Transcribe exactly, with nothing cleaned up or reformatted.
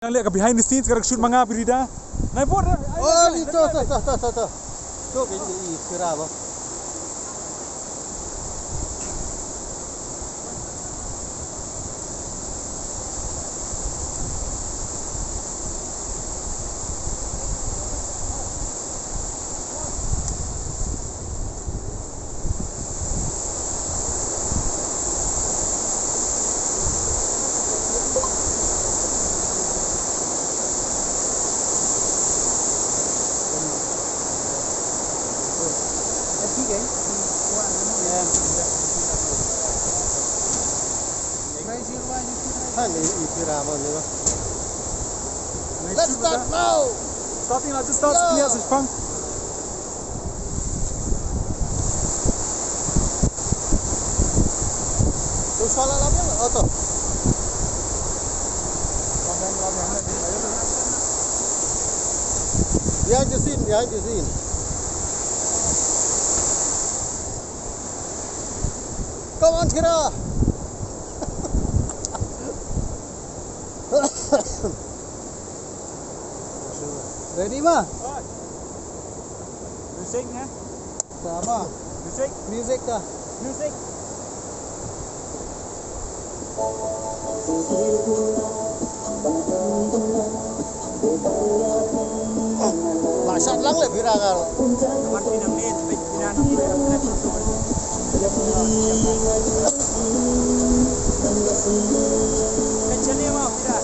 Nang lihat ka behind the scenes, ka shoot ma nga, Frida. Nai bor. Oh, ni to, to, to, to, to, to. To, ke ni, Frida, ba. Let's start now. Starting, I just start. Yeah. Shu sala la biang auto. Behind the scene, behind the scene. Come on, Kira. Ready, ma? Music, eh? Sama. Music. Music ka. Music. Lah, sat lang le Bira ngal. Wan pinang ni, tapi pinang ni. Kecil ni mau Bira.